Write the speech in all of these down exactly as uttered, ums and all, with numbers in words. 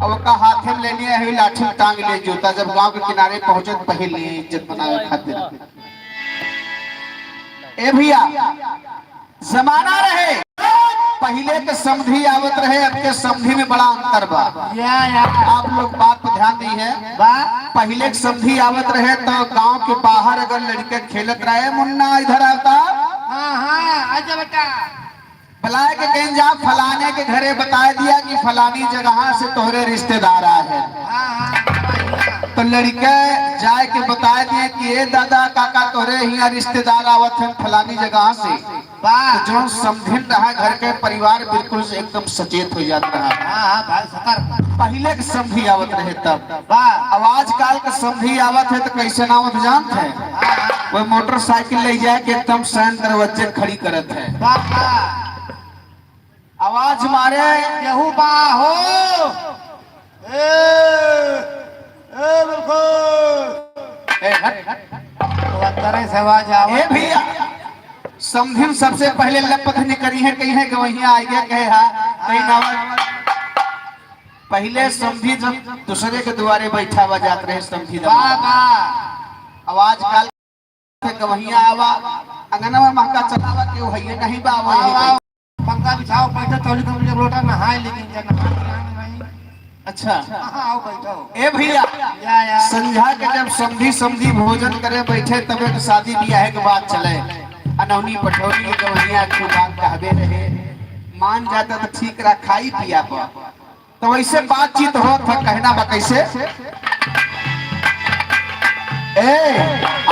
अब ओका हाथे में लेने है लाठी टांग ले जूता, जब गांव के किनारे पहुंचे तो पहिर लिए इज्जत बनावे खातिर। ए भैया, जमाना रहे, पहिले के समधी आवत रहे, अब के समधी में बड़ा अंतर बा। या, या। आप लोग बात पे ध्यान दी है। बा। पहिले के समधी आवत रहे तो गांव के बाहर अगर लड़के खेलत रहे, "मुन्ना इधर आता।" हाँ, हाँ, आजा बेटा। बुलाए के कहीं जा, फलाने के घरे बताए दिया कि फलानी जगह से तोहरे रिश्तेदार आए हैं। हाँ, हाँ, हाँ। तो लड़के जाए के बताए दिए कि "ए दादा, काका, तोहरे हियाँ रिश्तेदार आवत हैं फलानी जगह से।" वाह। तो जो समधिन रहा घर के, परिवार बिल्कुल से एकदम सचेत हो जात रहा। हाँ, हाँ, भाई, सतर्क। पहिले के समधी आवत रहे तब। वाह। अब आजकल के समधी आवत है तो कैसे आवत जानत है? हाँ, हाँ। वो मोटरसाइकिल ले जाए के एकदम सैन दरवाजे खड़ी करत है। वाह, वाह। आवाज मारे। केहू बा हो? ए, ए, बिल्कुल। ए, हट, हट। तो अंदर से आवाज आवे। ए भैया, समधिन सबसे पहिले लपथ निकरी है, कहीं है कि वहीं आए गया, कहे हा, कहीं ना आवे। पहिले समधी जब दूसरे के दुआरे बैठा हुआ जात रहे समधी वाह, दमाद। वाह। अब आजकल से गवहिया आवा, अंगनवा महका चलावा, केहू हइये नहीं बा, आवा, आवा, यही आवा। पंखा बिछाओ, बैठो, तौली तौली जब लोटा नहाए, लेकिन जब नहा के आए नहीं। अच्छा। हाँ, आओ, बैठो। ए भैया, या, या। संझा के जब समधी, समधी भोजन करे बैठे, तब एक शादी बियाह के बात चले। अनौनी पठौनी के गवहिया के बात कहबे रहे। मान जाता तो ठीक रहा, खाई पिया पर। तो वैसे बातचीत होत है, कहना बा कैसे? ए,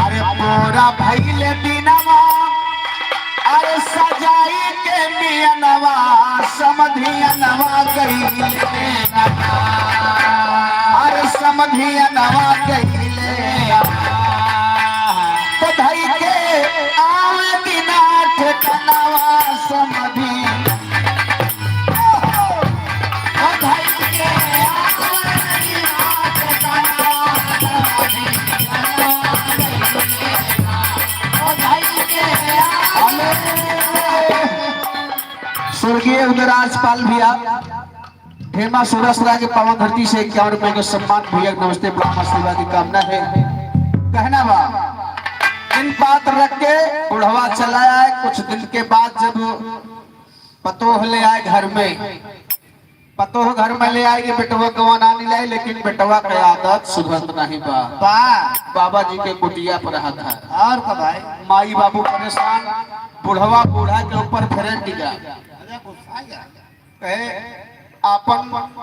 अरे पूरा भइले दिनवा, अरे सजाई के मियनवा, समधियनवा गइले। अरे समधियनवा गइले। तो धई के आवे दिना ठेकनवा समधी। स्वर्गीय उदयराज पाल भैया, हेमा सुरसरा के पावन धरती से इक्यावन रुपए का सम्मान भैया, नमस्ते प्रणाम आशीर्वाद की कामना है। कहना बा, इन बात रख के बुढ़वा चला आए। कुछ दिन के बाद जब पतोह ले आए घर में, पतोह घर में ले आए कि बेटवा गवा ना मिलाए, लेकिन बेटवा के आदत सुधरत नहीं बा। बा। बाबा जी के कुटिया पर रहत है। और का भाई? माई बाबू परेशान, बुढ़वा बूढ़ा के ऊपर फिरे टिका। अरे गुस्सा गया। कहे, "आपन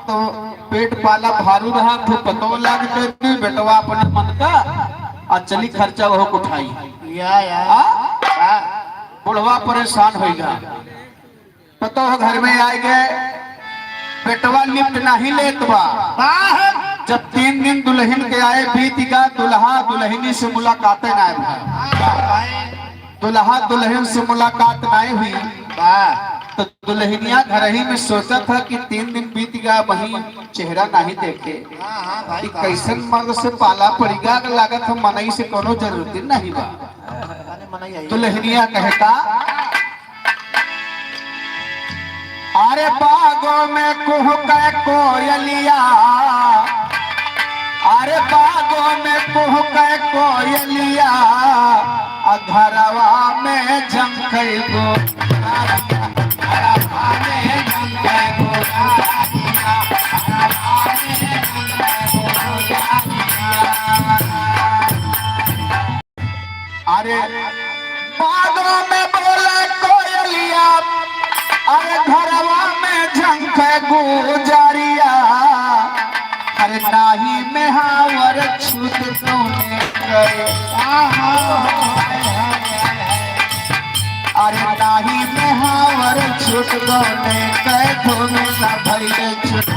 तो पेट पाला भारू रहा, तो पतोह लाग के दी, बेटवा अपने मन का, आ चली खर्चा वह उठाई।" या, या। आ? या। बुढ़वा परेशान होइगा। पतोह घर में आए गए, बेटवा लिफ्ट नहीं लेत बा। बाहर। जब तीन दिन दुल्हन के आए बीत गा, दुल्हा दुल्हनी से मुलाकातें ना भा। दुल्हा दुल्हन से मुलाकात नहीं हुई। वाह। तो दुल्हनिया घर ही में सोचत है कि तीन दिन बीत गा, वहीं चेहरा नहीं देखे। हाँ, हाँ, भाई, कि कैसन मर्द से पाला पड़िगा, लागत है मनई से कोनो जरूरत नहीं बा। अरे मनई आई। दुल्हनिया कहता, अरे बागों में कुहके कोयलिया, अरे बागों में कुहके कोयलिया, आ घरवा में झंखै गो। अरे बागों में बोले कोयलिया, अरे घरवा में झंखे गुजरिया, अरे नाही मेहावर छूत कौने करे। अरे नाही मेहावर छूत कौने करे, धूम सा भइले छूत।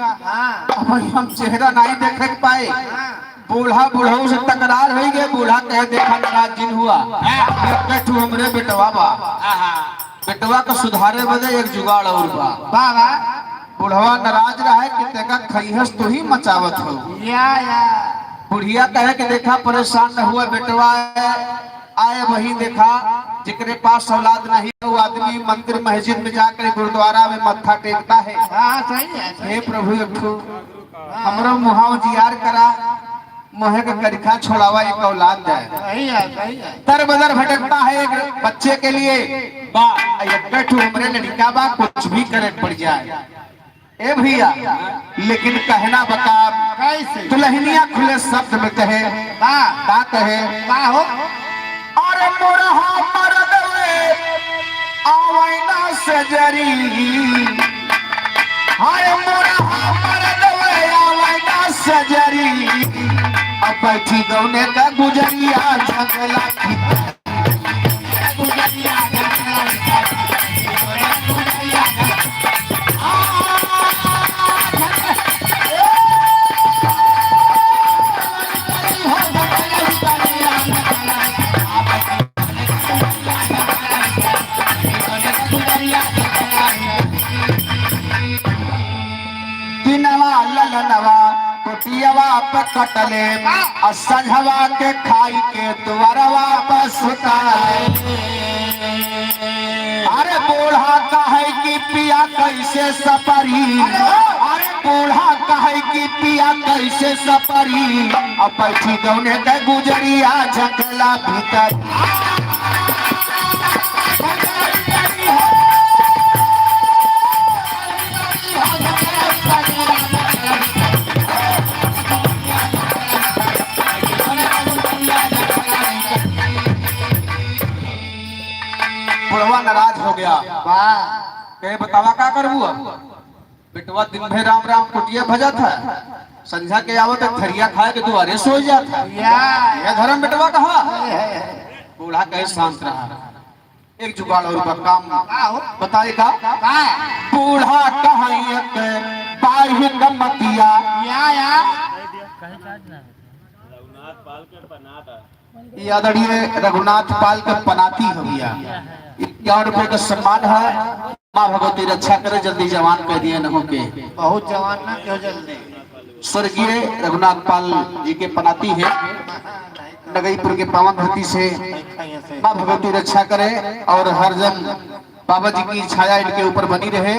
हाँ। अब हम चेहरा नहीं देखे के पाए। हाँ। बूढ़ा बुढ़ऊ से तकरार होइ गए, बूढ़ा कहे, "देखा नाराज जिन हुआ, हाँ। एक ठू हमरे बेटवा बा।" आहा। बेटवा का सुधारे बदे एक जुगाड़ और बा। बा, बा। बुढ़वा नाराज रहे कि तेका खइहस तू ही मचावत हो। या, या। बुढ़िया कहे कि देखा परेशान न हुआ, बेटवा आए वही देखा, जेकरे पास औलाद नहीं, वो आदमी मंदिर मस्जिद में जाकर गुरुद्वारा में मत्था टेकता है। हाँ, सही है, सही हे है। प्रभु, एक ठो हाँ। हमरो मुहाव जियार करा, मोहे के करिखा छोड़ावा, एक औलाद दे। सही है, सही है। दर बदर भटकता है एक बच्चे के लिए, बा, एक ठो हमरे लड़का बा, कुछ भी करे पड़ जाए। ए भैया, लेकिन कहना बका, कैसे? दुल्हनिया खुले शब्द में कहे, बा। का कहे? बा हो। अरे मोरहा मरदवे, आवै ना सजरी। अरे मोरहा मरदवे, आवै ना सजरी। अब बैठी गौने का गुजरिया झगला की। दिनवा ललनवा कुटियवा पे कटले, आ संझवा के खाई के दुआरवा पे सुताले। अरे बूढ़ा कहे कि पिया कैसे सपरी, अरे बूढ़ा कहे कि पिया कैसे सपरी, अब बैठी गौने के गुजरिया झकला भीतर। बुढ़वा नाराज हो गया। वाह। कहे, "बतावा का करबू अब?" बेटवा दिन भर राम राम कुटिया भजत है, संझा के आवत है, थरिया खाए के दुआरे सो जात है। या। यह धर्म बेटवा कहा? बूढ़ा कहे, "शांत रहा।" एक जुगाड़ और बा, काम का हो? बताए का? का? बूढ़ा कहे एक बाही का मतिया। या, या। ये आदरणीय रघुनाथ पाल के पनाती हो गया। इक्यावन रुपए का सम्मान है। माँ भगवती रक्षा करे, जल्दी जवान कर दिए नहु के। बहुत जवान ना क्यों जल्दी। स्वर्गीय रघुनाथ पाल जी के पनाती है। नगईपुर के पावन धरती से माँ भगवती रक्षा करे और हरदम बाबा जी की छाया इनके ऊपर बनी रहे,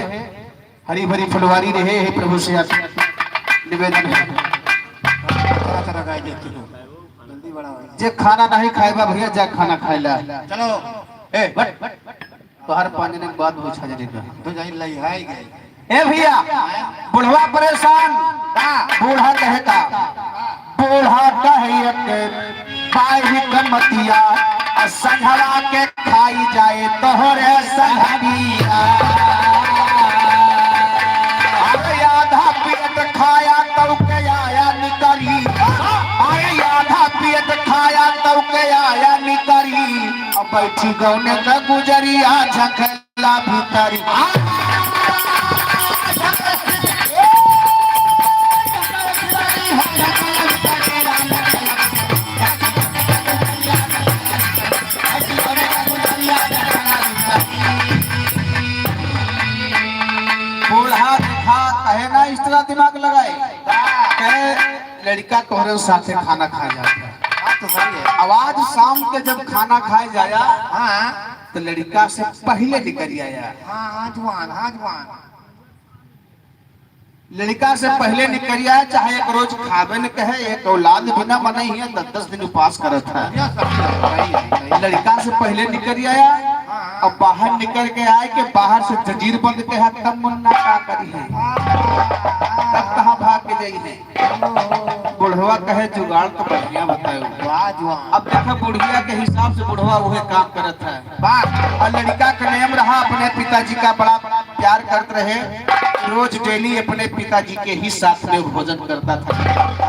हरी भरी फुलवारी रहे, हे प्रभु से आप निवेदन है। जल्दी बड़ा हो। जे खाना नहीं खाए बा भैया, जा खाना खाए ला। चलो। ए, बट, बट। तोहर पानी ने बात पूछा जाने का। तो जाई लई है गई। ए भैया, बुढ़वा परेशान, का? बूढ़ा कहे का? बूढ़ा कहे एक बाही क मतिया, आ संझवा के खाई जाए तोहरे संझरिया। अरे आधा पेट खाया तौ के आया निकरी, अरे आधा पेट खाया तौ के आया निकरी, अब बैठी गौने का गुजरिया झंखला भीतरी। बूढ़ा देखा कहे ना इस तरह दिमाग लगाए, कहे लड़का तोहरे साथे खाना खाए जाता है। बात तो सही है। आवाज शाम के जब खाना खाए जाया, हाँ। तो लड़का से पहले निकल आया। हाँ, हाँ, जुआन, हाँ, जुआन। लड़का से पहले निकल आया, चाहे एक रोज खावे न कहे, एक औलाद भी ना बने ही है, दस दस दिन उपास करत है। यह सही है, सही है, सही है। लड़का से पहले निकल आया, हाँ, हाँ। अब बाहर निकल के आए के बाहर से जंजीर बंद के हाथ तब मुन्ना का करी है, हाँ, हाँ, तब कहाँ भाग के जाई है। बुढ़वा कहे जुगाड़ तो बढ़िया बतायो। वाह जुआन। अब देखो बुढ़िया के हिसाब से बुढ़वा उहे काम करत है। वाह। और लड़का का नेम रहा अपने पिताजी का बड़ा प्यार करत रहे, रोज डेली अपने पिताजी के ही साथ में भोजन करता था।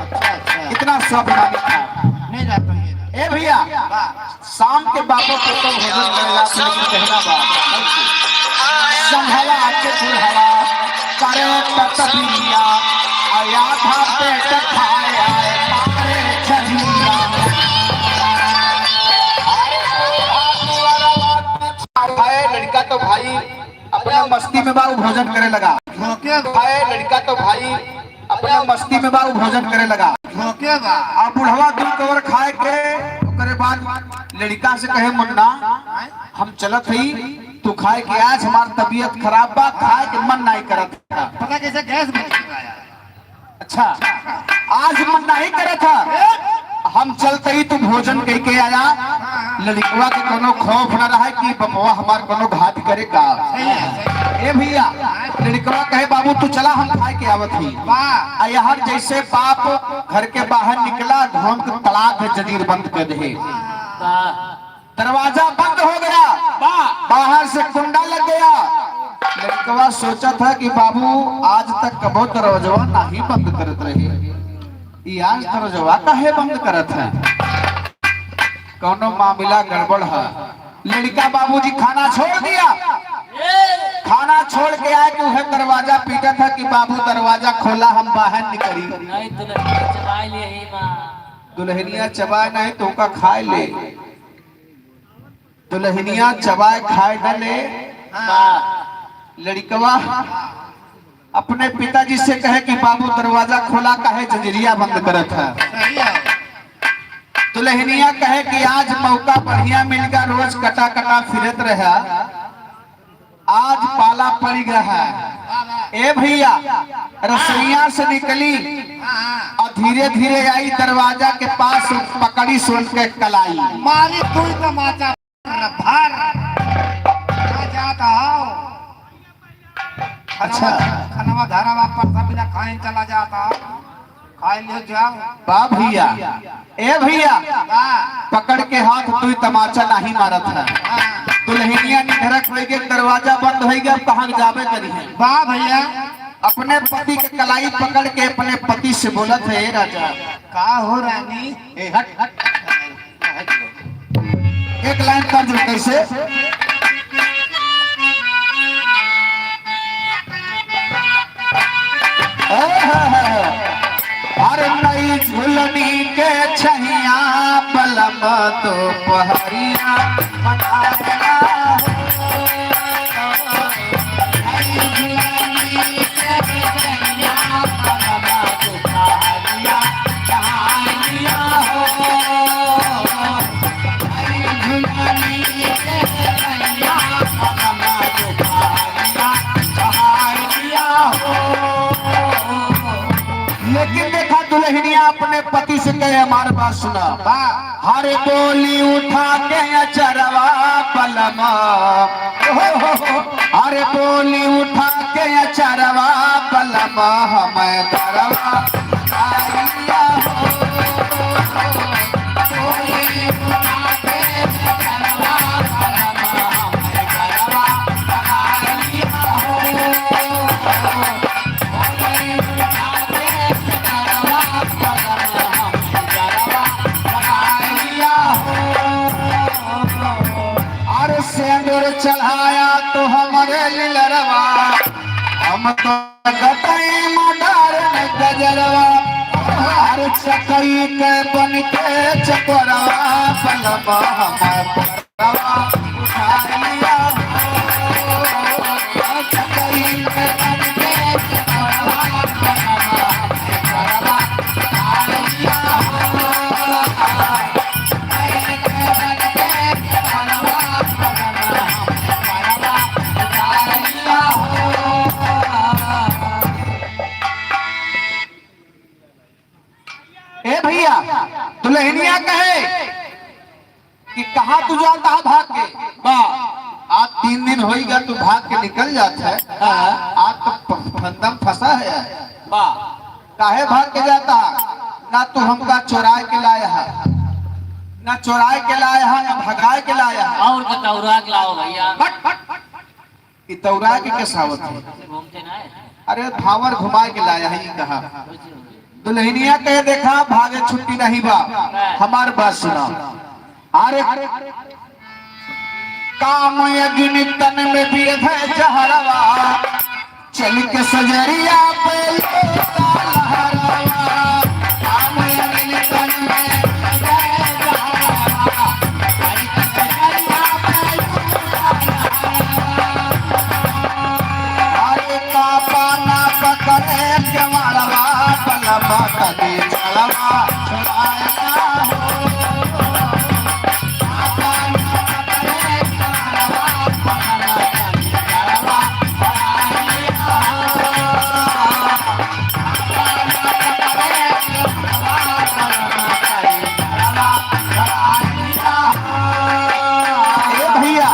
अच्छा, अच्छा। इतना स्वाभिमानी था। नहीं जाता ये। ए भैया, वाह। शाम के बापों को तो भोजन करला अपने की कहना बा। संभला के बुढ़वा कर ततबिया, आया था पेट खाया, मारे छजिया। अरे, लड़का तो भाई अपने मस्ती में बा, उ भोजन करे लगा। धोखे बा। अरे, लड़का तो भाई अपने मस्ती में बा, उ भोजन करे लगा। धोखे बा। अब बुढ़वा दू कवर खाए के, ओकरे बाद लड़का से कहे, "मुन्ना, हम चलत हई, तू खाए के आज, हमार तबीयत खराब बा, खाए के मन नाहीं करत है।" पता कैसे गैस बन चुका है। अच्छा, आज मन नाहीं करत है, हम चलत हई, तू भोजन कइके आया। लड़कवा के कोनो खौफ न रहा कि बपवा हमार कोनो घात करे का। सही है, सही है। ए भइया, लड़कवा कहे, "बाबू तू चला, हम खाए के आवत ही।" वाह। आ यार जैसे बाप घर के बाहर निकला, घूम के तड़ाक से जंजीर बंद कर दे। वाह। दरवाजा बंद हो गया, वाह। बाहर से कुंडा लग गया। लड़कवा सोचत है कि बाबू आज तक कबो दरवाजवा नाहीं बंद करत रहे, ई आज दरवाजवा काहे बंद करत है? कौनो मामला गड़बड़ है। लड़का बाबूजी खाना छोड़ दिया, खाना छोड़ के आए कि उहे दरवाजा पीटत है कि बाबू दरवाजा खोला, हम बाहर निकली। नहीं तो लड़कियां चबाई ले ही माँ। दुल्हनिया चबाए नहीं तो ओका खाए ले। दुल्हनिया चबाए खाए न ले। हाँ। लड़कवा अपने पिताजी से कहे कि बाबू दरवाजा खोला, काहे जंजीरिया बंद करत है? सही है। दुल्हनिया कहे कि आज मौका बढ़िया मिल गया, रोज कटा कटा फिरत रहा, आज पाला पड़ गया है। ए भइया, रसोइया से निकली और धीरे धीरे आई, दरवाजा के पास पकड़ी सुन के कलाई। मारी दुई तमाचा भर। आ जात हो। अच्छा। खनवा धरवा पर सब बिना खाए चला जाता। खाए लियो जाओ। वाह भइया। ए भइया, वाह। पकड़ के हाथ दुई तमाचा नाहीं मारत है। हाँ। दुल्हनिया निधरक होइ गए, दरवाजा बंद होइ गया, अब कहाँ जाबे करी है? वाह भइया। अपने पति के कलाई पकड़ के अपने पति से बोलत है, "ए राजा।" का हो रानी? ए, हट, हट। एक लाइन कर दो, कैसे? अरे नई झुलनी के छहिया बलम दोपहरिया मनाया हो। लेकिन देखा, दुल्हनिया अपने पति से कहे, "हमार बात सुना।" वाह। हर बोली उठा के अचरवा बलमा, हर बोली उठा के अचरवा बलमा, हमें दरवा अरे सेंदूर चढ़ाया तो हमरे लिलरवा, हम तो कतई मडार गजरवा, हर चकई के बन के चकोरवा, बलमा हमार ए भइया, दुल्हनिया कहे कि कहाँ तू जाता है भाग के? बा, आज तीन दिन होइगा तू भाग के निकल जात है। हाँ। आज तो फ-, फंदम फंसा है। बा। काहे भाग के जाता है? ना तू हमका चोराए के लाया है, ना चोराए के लाया है, ना भगाए के लाया है। और का दौड़ा के लाओ भइया। हट, हट, हट। ई दौड़ा के कसावत है? घूमते ना है। अरे भावर घुमाए के लाया है, ई कहा। दुल्हनिया कहे, "देखा, भागे छुट्टी नहीं बा, हमार बात सुना।" अरे काम अग्नि तन में विध है जहरवा, चल के सजरिया पे लहरावा, राम अनिल तन में जय जहरावा। चल के सजरिया पे लहरावा। अरे कापा ना पकड़े जवानवा, बलमा तनी जलवा छुड़ाया हो। ए भैया,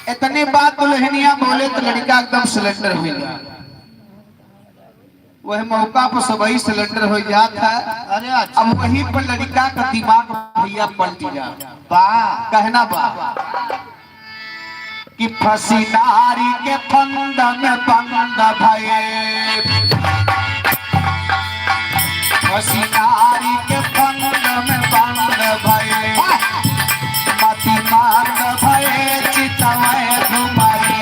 इतनी बात दुल्हनिया बोले तो लड़का एकदम surrender हो गया। वह मौका पर सबही surrender हो जात है। अरे अच्छा। अब वहीं पर लड़का का दिमाग भैया पलट जा। बा। कहना बा कि फंसी नारी के फंद में बंद भये, फंसी नारी के फंद में बंद भये, मति मंद भये चितवे घुमरे।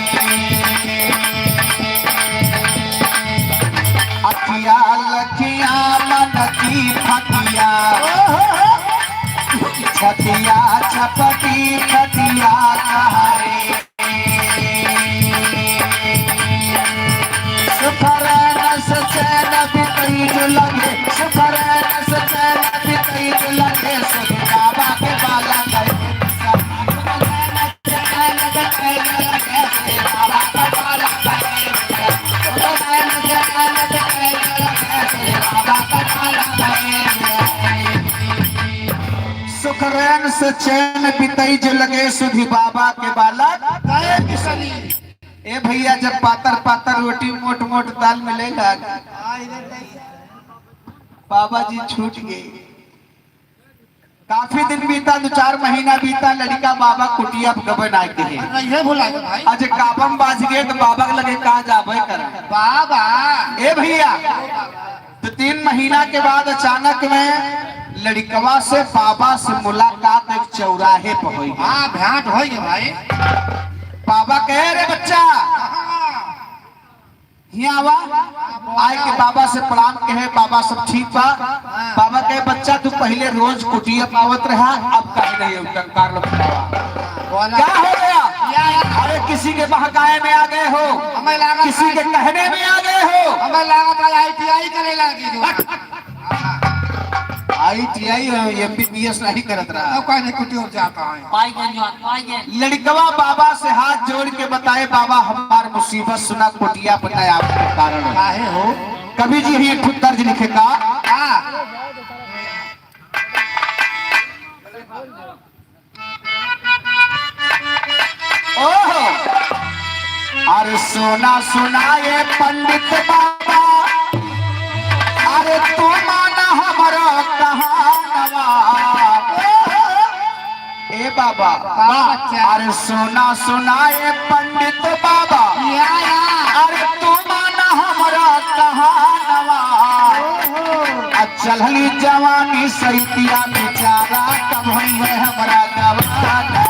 अखिया लखिया मन की फटिया, छतिया छपटी खटिया कहारे। सुखरन से चैन बितई जो लगे, सुखरन से चैन बितई जो लगे, सुध बाबा के बाला गए। सुखरन से चैन बितई जो लगे, सुधी बाबा के बालक। ए भैया, जब पातर पातर रोटी मोट मोट दाल मिले लाग, बाबा जी छूट गए। काफी दिन बीता, दो चार महीना बीता, लड़िका बाबा कुटिया पे गबे ना के है। अरे, ये भुला गए भाई। आज काबम बाज गए तो बाबा के लगे कहाँ जाबे करा। बाबा। ए भैया, दो तीन महीना के बाद अचानक में लड़िकवा से बाबा से मुलाकात एक चौराहे पे होई गई। हाँ, भेंट होई गई भाई। बाबा कहे, "रे बच्चा, हाँ। हियाँ आवा।" आए के बाबा से प्रणाम कहे, "बाबा सब ठीक बा?" बाबा कहे, "बच्चा तू पहिले रोज कुटिया पे आवत रहा, अब काहे नहीं आवत, कंकाल लोग बाबा।" बोला। क्या हो गया? या, या। अरे किसी के बहकाए में आ गए हो, हमें लागत किसी है के कहने में आ गए हो। हमें लागत है आई टी आई करे लागी जो। हट। आई टी आई हो, एम बी बी एस नहीं करत रहा। तो काहे नहीं कुटिया पे जाता है? पाई गए जो, पाई गए। लड़िकवा बाबा से हाथ जोड़ के बताए, "बाबा हमार मुसीबत सुना, कुटिया पे ना आवे के कारण है।" काहे हो? कवि जी ही एक ठो तर्ज लिखे का। हाँ। ओहो! अरे सुना सुना ए पंडित बाबा, अरे तू माना हमरो कहानवा। ए बाबा, बा बच्चा। अरे सुना सुना ए पंडित बाबा, या, या। अरे तू माना हमरो कहानवा। आ चढ़ली जवानी सैतिया बिचारा, कब होइहै हमरा गवाना।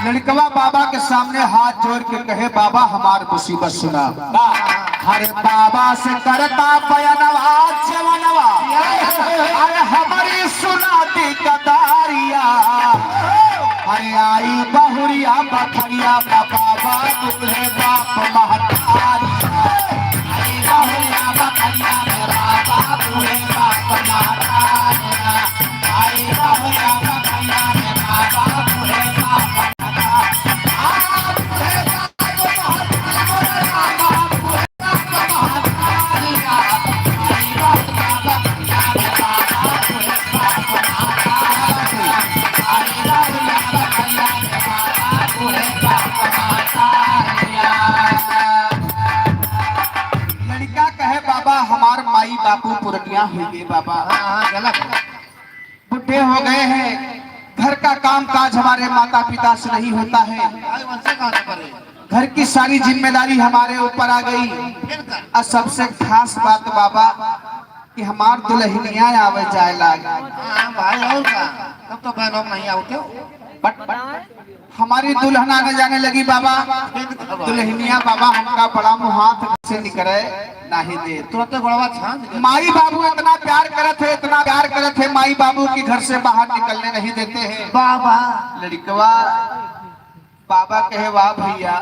लड़िकवा बाबा के सामने हाथ जोड़ के कहे, "बाबा, हमार मुसीबत सुना।" अरे बाबा से करता बयनवा जवनवा, अरे हमरी सुना दी कदारिया। अरे आई बहुरिया बखरिया बा बाबा, तू है बाप महतारी। आई बहुरिया बखरिया बा बाबा, तू है बाप महतारी। आई बहुरिया बखरिया बा बाबा, तू है बाप महतारी। क्या हुई गई बाबा? हाँ, हाँ, गलत है। बूढ़े हो गए हैं, घर का काम काज हमारे माता पिता से नहीं होता है। भाई, उनसे कहाँ से करे? घर की सारी जिम्मेदारी हमारे ऊपर आ गई। फिर का? और सबसे खास बात बाबा कि हमार दुल्हनिया आवे जाए लाग। हाँ, हाँ, भाई, और का? तब तो बहनों नहीं आते हो। But हमारी दुल्हन आने जाने लगी बाबा। फिर का बाबा? दुल्हनिया बाबा हमका बड़ा मुहात से निकले नहीं दे। तुरंत गोड़वा छान दे। माई बाबू इतना प्यार करत है, इतना प्यार करत है, माई बाबू की घर से बाहर निकलने नहीं देते हैं। बाबा। लड़कवा बाबा कहे, "वाह भैया,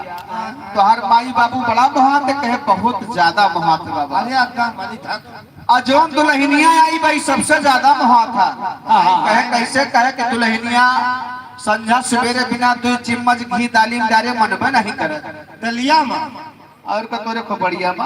तोहर माई बाबू बड़ा मोहात है।" कहे, "बहुत ज्यादा मोहात है बाबा।" अरे अक्का, मारी धक। और जौन दुल्हनिया आई भाई, सबसे ज्यादा मोहात है। हाँ, हाँ। कहे, "कैसे?" कहे कि दुल्हनिया संझा सवेरे बिना दो चम्मच घी दाली में डारे मनबे नहीं करे। दलिया में। और का तोरे खोपड़िया में।